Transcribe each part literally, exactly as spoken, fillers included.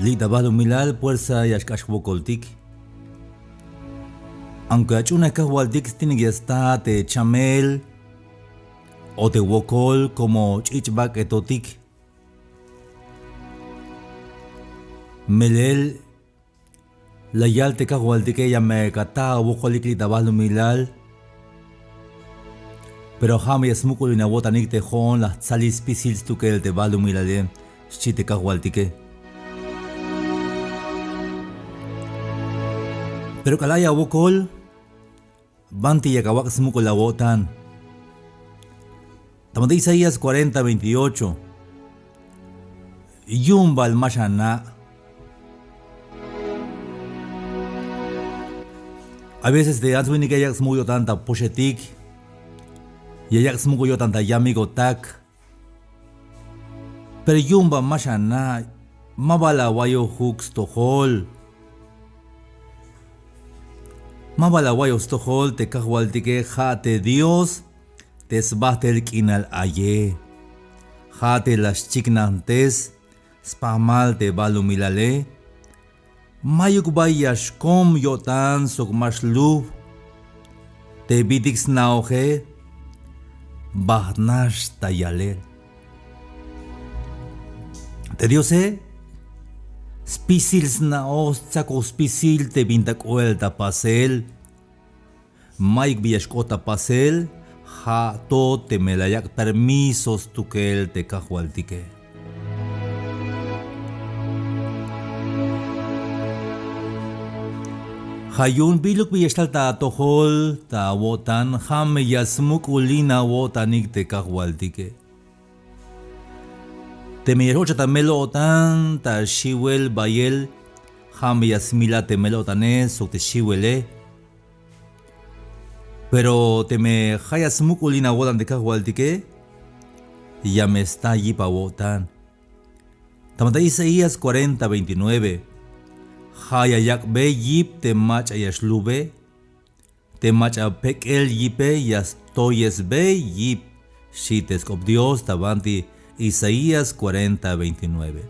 Li' ta balumilal puersa ya xk'ax jwokoltik. Aunque ach'uunej Kajwaltik, tiene que ya sta te chamel o te wokol como ch'ich' bak'etotik. Melel la yal te Kajwaltike ya me ka ta awokolik li' ta balumilal. Pero ja' me ya smuk'ulin awo'tanik te jo'on la jtsalil spisil stukel te balumilale, xchi te Kajwaltike. Pero k'alal ay awokol, banti yak awak' smuk'ul awo'tan. Ta banti Isaías cuarenta veintiocho. Yu'un bal ma xana'. A veces te ants winike ya yak' smuk'ul yo'tan ta poxetik, ya yak' smuk'ul yo'tan ta yamigotak. Pero yu'un bal ma xana', ma bal awa'iyojuk stojol. Ma bal awa'iyojuk stojol te Kajwaltike, ja' te Dios te sbajtel k'inal aye. Ja' te la xchiknantes spamal te balumilale. Mayuk bay ya xkom yo'tan sok ma xlub. Te bitik sna'oje bajt nax ta yalel. Te Diose spisil sna'oj, stsakoj spisil te bin ta k'oel ta pasel. Mayuk bi ya xk'ot ta pasel, ja' to teme la yak' permiso stukel te Kajwaltike. Ja' yu'un biluk bi ya xtal ta atojol ta awo'tan, ja' me ya smuk'ulin awo'tanik te Kajwaltike. Teme ya x-ochat ta mel-o'tan ta xiwel bayel, ja' me ya smilat te mel-o'tane sok te xiwele. Pero teme ja' ya smuk'ulin awo'tan te Kajwaltike, ya me sta yip awo'tan. Ta banti Isaías cuarenta veintinueve. Ja' ya yak'be yip te mach'a ya xlube, te mach'a pek'el yipe ya stoyesbe yip, xchi te sk'op Dios ta banti Isaías cuarenta veintinueve.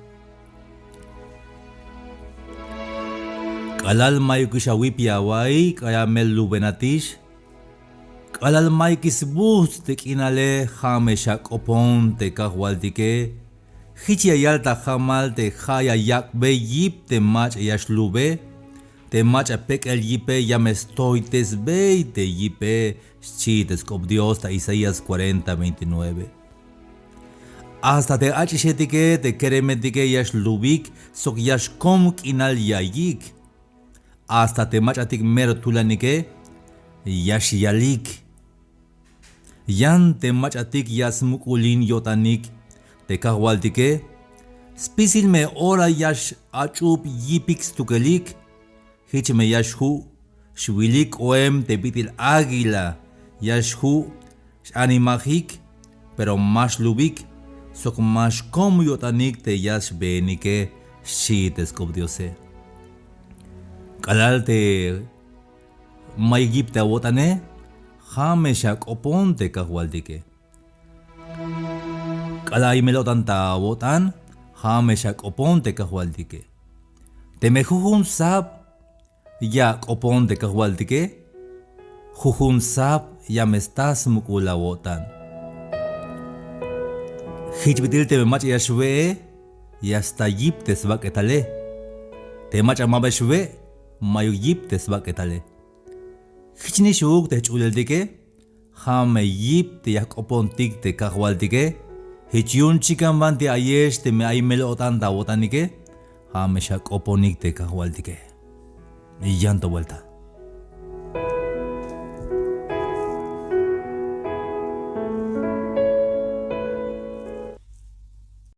K'alal mayukix awip ya awa'iy, k'alal mel lubenatix, k'alal mayukix sbujts' te k'inale, ja' me xak'opon te Kajwaltike. Jich ya yal ta jamal te ja' ya yak'be yip te mach'a ya xlube, te mach'a pek'el yipe ya me stoytesbey te yipe, xchi te sk'op Dios ta Isaías cuarenta veintinueve. Hasta te ach'ixetike, te keremetike ya xlubik sok ya xkom k'inal ya'iyik. Hasta te mach'atik mero tulanike ya xyalik. Yan te mach'atik ya smuk'ulin yo'tanik te Kajwaltike, spisil me ora ya x-ach'ub yipik stukelik. Jich me ya xju' xwilik k'oem te bit'il águila, ya xju' x-animajik, pero ma xlubik sok ma xkom yo'tanik te ya xbeenike, xchi te sk'op Diose. K'alal te mayuk yip te awo'tane, ja' me xak'opon te Kajwaltike. K'alal ay mel-o'tan ta awo'tan, ja' me xak'opon te Kajwaltike. Teme jujun sab ya ak'opon te Kajwaltike, jujun sab ya me sta smuk'ul awo'tan. Jich bit'il teme mach'a ya xwe'e, ya sta yip te sbak'etale. Te mach'a ma ba xwe', mayuk yip te sbak'etale. Jichnix uuk te jch'uleltike, ja' me yip te ya jk'opontik te Kajwaltike. Jich yu'un chikan banti ayex teme ay mel-o'tan ta awo'tanike, ja' me xak'oponik te Kajwaltike. Yan to vuelta.